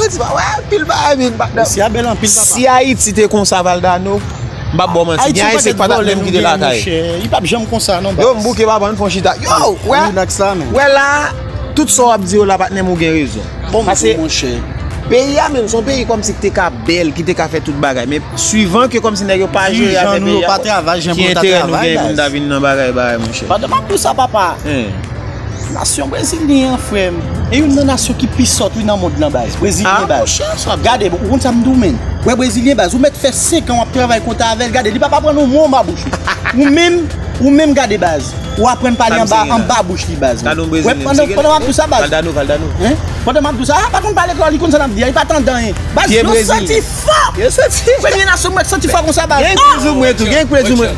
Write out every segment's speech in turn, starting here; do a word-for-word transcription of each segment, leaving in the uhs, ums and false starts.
Ayiti pa wè anpil bagay vin patnè. Mesye a bèl anpil papa. Si Ayiti te konsa Valdano, m p ap ba w manti. Gen Ayisyen k pa t ap menm kite lakay. Li p ap janm konsa non. Yo, m bouke papa, ann fè yon chita. Yo, wè, Ou nan sa non. Wè la, tout sa w ap di yo la patnè m ou gen rezon. Paske peyi a menm se yon peyi kòmsi ki te ka bèl, ki te ka fè tout bagay. Men swivan ke kòmsi nèg yo pa jere afè peyi a, ki enterè nou gen pou n ta vin nan bagay bagay monchè. Pandan m ap di w sa papa. Nasyon brezilyen an frè m. E youn nan nasyon ki pi sòt wi nan mond lan baz. Brezilyen baz. Gade ou konn sa m di w menm. Wè brezilyen baz ou mèt fè senk an w ap travay konta avè l gade li p ap aprann yon mo anba bouch ou. Ou menm ou menm gade baz. Ou aprann pale anba anba bouch li baz. Wè pandan pandan m ap di w sa baz. Pandan m ap di w sa a pa konn pale kreyòl li konn sa n ap di a li pa tande anyen. Baz yo santi fò. Premye nasyon m wè k santi fò konsa baz. Gen k prezou mwen tou, gen k prezou mwen.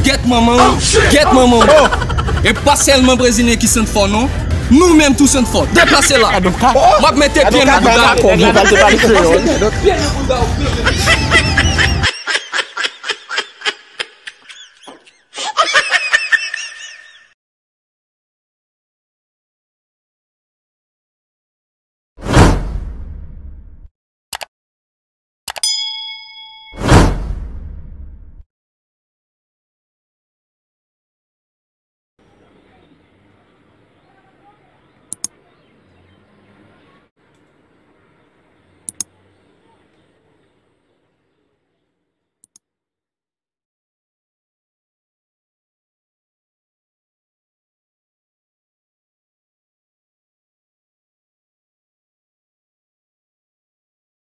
Gèt manman w, gèt manman w. E pa sèlman brezilyen ki santi fò non. Nou menm tou santi fò. Deplase la. M ap mete pye nan bouda w. Pye nan bouda w.